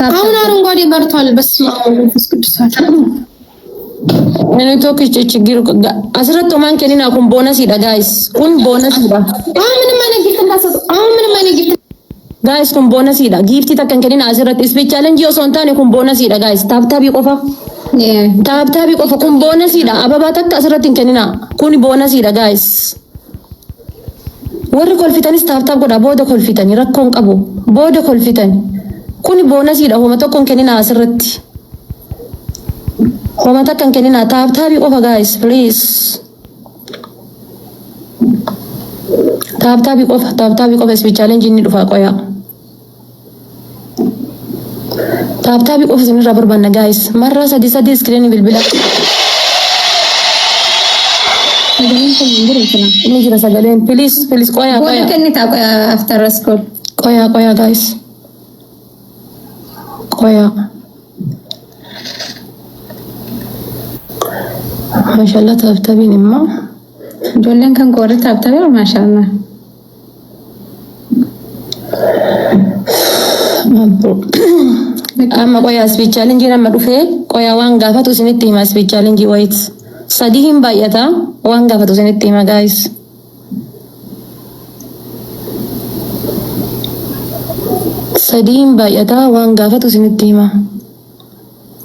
አሁን አረንጓዴ በርቷል። በስመ አብ ወመንፈስ ቅዱስ አሐዱ። Inni tokkichi ችግር asirratti homaan kenninaa kun boonasiidha guys. Kun boonasiidha. አሁን ምንም አይነት ጊፍት እንዳትሰጡ። አሁን ምንም አይነት ጊፍት Guys kun boonasiidha. Giiftii takka hin kenninaa asirratti. Speed challenge osoo hin taane kun boonasiidha guys. Tap tapii qofa. Tap tapii qofa kun boonasiidha. Ababaa takka asirratti hin kenninaa. Kun boonasiidha guys. Warri kolfitanis tap tap godha booda kolfitanii rakkoo hin qabu. Booda kolfitani. Kun boonasiidha. Homa tokko hin kenninaa asirratti. Homa takka hin kenninaa. Tap tapii qofa guys please. Tap tapii qofa tap tapii qofa speed challenge inni dhufa qoyaa. Tap tapii qofa isinirraa barbaanna guys. Marraa sadi sadi iskiriinii bilbila. Sagaleen kun hin jiru sila. Inni jira sagaleen. Please please qoyaa Booda qoyaa. kennitaa after school. Qoyaa qoyaa guys. Qoyaa. Maashaallah tap tapiin immoo. Ijoolleen kan koorri tap tapee maashaallah. Amma qoyaa speed challenge amma dhufee qoyaa waan gaafatu isinitti hima speed challenge wayit. Sadii hin baay'ata waan gaafatu isinitti hima guys. Sadii hin baay'ata waan gaafatu isinitti hima.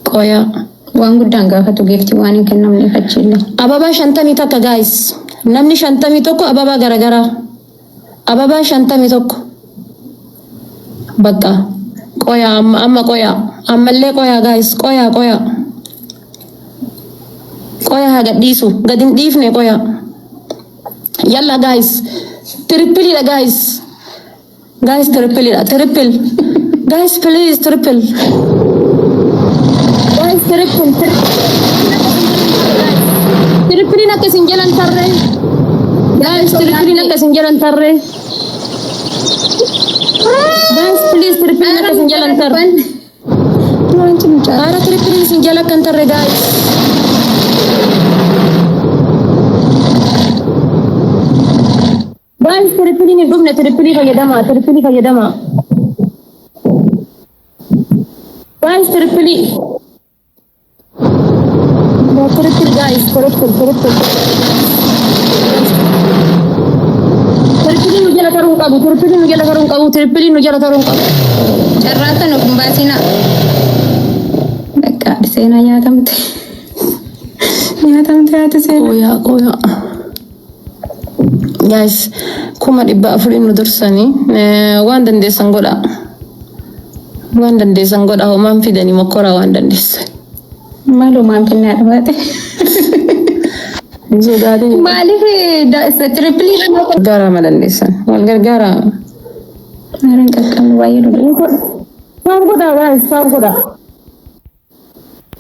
Qoyaa. Waan guddaan gaafatu giiftii waan hin kennamneef achiillee. Ababaa 51 guys. Namni 51 ababaa garagaraa. Ababaa 51. Bakka. Qoyaa amma amma qoyaa. Ammallee qoyaa guys. Qoyaa qoyaa. Qoyaa haa gadhiisu. Gad hin dhiifne qoyaa. Yalla guys. Tripleiidha guys. Guys tripleiidha. Triple. Guys please triple. Guys triple. Tripleiin akka isin jalan tarree. Guys tripleiin akka isin jalan tarree. Guys please tripleiin akka isin jalan tarree. Wanti mucaa. Ara tripleiin isin jala akka hin tarre guys. Guys tripleiin hin dhumne triple fayyadamaa triple fayyadamaa. Guys triple. Triple guys triple triple. Triple nu jala taruu hin qabu triple nu jala taruu hin qabu triple nu jala taruu hin qabu. Carraa tan of hin baasinaa. Bakka seenaa nyaatamte. Nyaatamte haati seenaa. Qoyaa qoyaa. Guys 400,000 nu dursanii waan dandeessan godha. Waan dandeessan godha homaan fidanii mokkoraa waan dandeessan. Maalumaan finnaa dhabaate. Hin sodaatin. Maaliif triple Gargaaraama dandeessan. Wal gargaaraa. Haaraan qaqqabnu baay'ee lolu. Tap godhaa guys tap godhaa.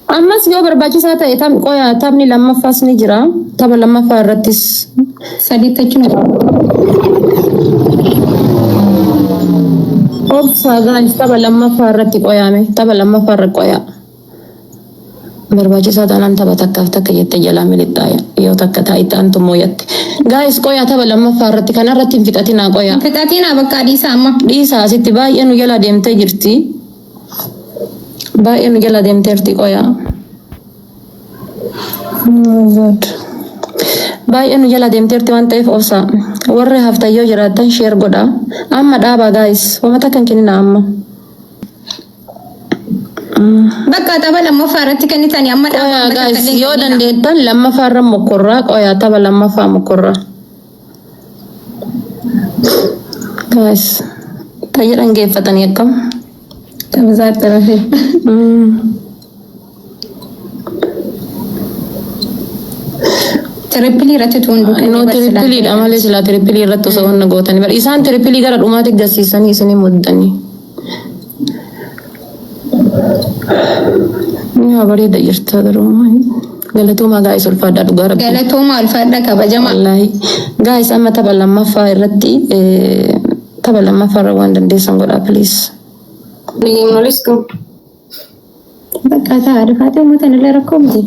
Ammas yoo barbaachisaa ta'e qoyaa taphni lammaffaas ni jira. Tapha lammaffaa irrattis Sadiitti achuma. Obsaa guys tapha lammaffaa irratti qoyaame. Tapha lammaffaa irratti qoyaa. Barbaachisaa taanaan tapha takkaaf takka jettee jalaa milixxaa yoo takka taa'itti mooyatte. Guys qoyaa tapha lammaffaa irratti kanarratti hin fixatinaa qoyaa. Fixatinaa bakka dhiisaa amma. Dhiisaa asitti baay'ee nu jala deemtee jirti. Baay'ee nu jala deemteerti qoyaa. Oh God. Baay'ee nu jala deemteerti waan ta'eef obsaa. Warri haftan yoo jiraattan share godhaa. Amma dhaabaa guys. Wama takka hin kenninaa amma. Bakka tapha lammaffaa irratti kennitanii amma Qoyaa dhaabaa guys yoo dandeettan lammaffaa irra mokkorraa qoyaa tapha lammaffaa mokkorraa. Guys tayyee dhangeeffatanii akkam. Tabizaatti rafee. Triple irratti tuunduu No tripleiidha malee silaa triple irratti osoo wanna gootanii bara isaan triple gara dhumaatti gasiisanii isinii muddanii. Yaa bareeda jirta garuu galatoomaa guys ulfaadhaa dhugaa rabbi. Galatoomaa ulfaadhaa kabajamaa. Wallaahi guys amma tapha lammaffaa irratti tapha lammaffaa irra waan dandeessan godhaa please. Let's go. Bakka ta'a rifaatee uummata illee rakkoo miti.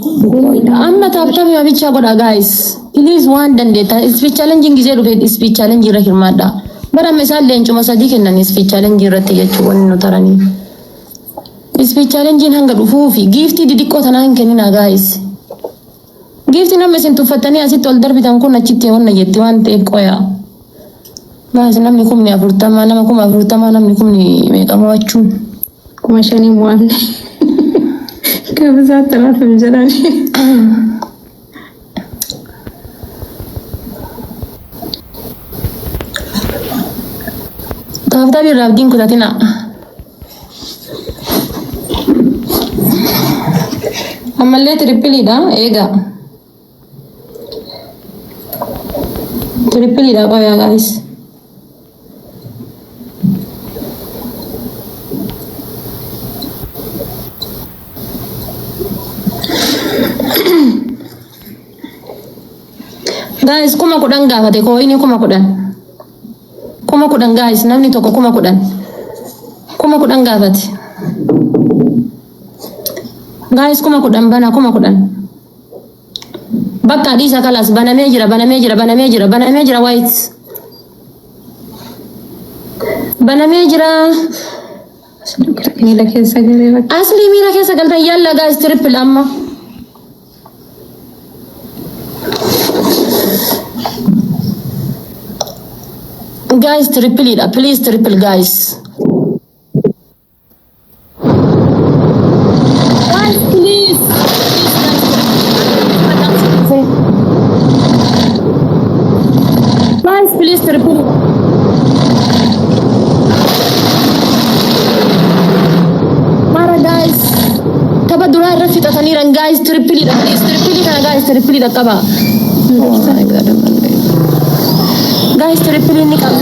Amma tap tapii bichaa godhaa guys. Please waan dandeettan speed challenge gisee dhufe speed challenge irra hirmaadhaa. Bara amma isaan leencuma sadii kennan speed challenge irratti jechuun wanni nu taranii. Speed challengeiin hanga dhufuufi giiftii didiqqoo tanaa hin kenninaa, guys. Giiftii nama isin tuffattanii asitti ol darbitan kun achitti wanna jetti waan ta'eef qoyaa. Guys, namni 40,000, nama 40,000, namni kumni meeqa mo'achuun. 5,000 mo'amne. ከብዛት ተላፍም jedhani. Tap tapii irraa abdiin kutatina. Ammallee tripleiidha eegaa. Tripleiidha qoyaa, guys. Guys, 10,000 gaafate coinii 10,000. 10,000, guys, namni tokko 10,000. 10,000 gaafate. Guys, 10,000 bana, 10,000. Bakka dhiisa kalaas, banamee jira, banamee jira, banamee jira, banamee jira, wait. Banamee jira. Miila keessa galee bakka. Asli miira keessa galtan, yalla guys, triple amma. Guys, tripleiidha, please, triple, guys. Guys, please. Please, guys, please, triple. Mara, guys. Tapha duraa irra fixataniiran, guys, tripleiidha, please, tripleii kana, guys, tripleiidha qaba. Oh my God. Guys, tripleii ni qaba.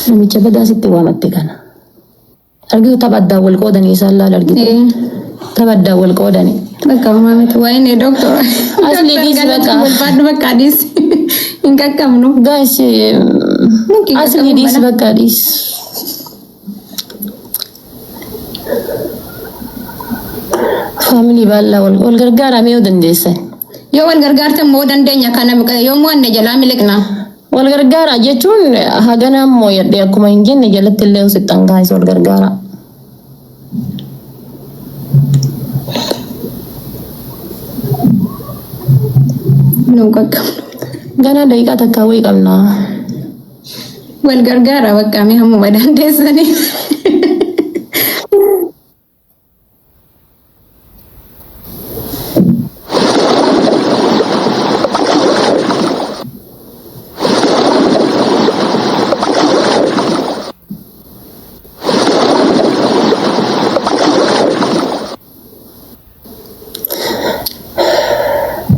Namicha badaa sitti waamatte kana. Argitu, tapha addaan wal qoodanii isaan laal argitu. Tapha addaan wal qoodanii. Bakka uumaa miti. Wayne doctor. Asli dhiisi bakka. Ulfaadhu, bakka dhiisi. Hin qaqqabnu. Guys, asli dhiisi, bakka dhiisi. Family baallaa wal gargaaramee yoo dandeessan. Yoo wal gargaartan moo dandeenya, kana yoo mo'anne jalaa miliqna. Wal gargaaraa jechuun hagana mooyadhe akkuma hin jenne jalatti illee sixxan, guys, wal gargaaraa. Nu qaqqabnu. Ganaa daqiiqaa takka wayii qabna. Wal gargaara bakka mee hammuma dandeessanii.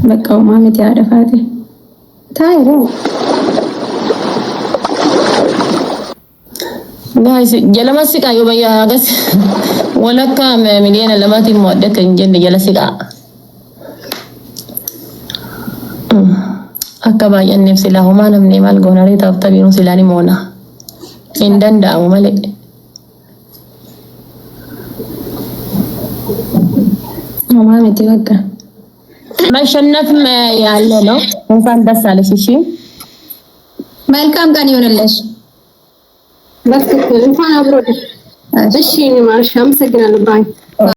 Bakka uumaa miti haadha faate. Taa'ee. Guys, jalama siqaa yoo bayyaa hagas walakkaa 2 miiliyoona mo'adde akka hin jenne jala siqaa. Akka baay'anneef silaa homaa namni maal goonaree taaf tabiinuu silaa ni moona. Hin danda'amu malee. Homaa miti bakka. መሸነፍ ያለ ነው። እንኳን ደስ አለሽ። እሺ። መልካም ቀን ይሁንልሽ። በትክክል እንኳን አብሮ። እሺ፣ እኔ ማርሽ አመሰግናለሁ። Bye.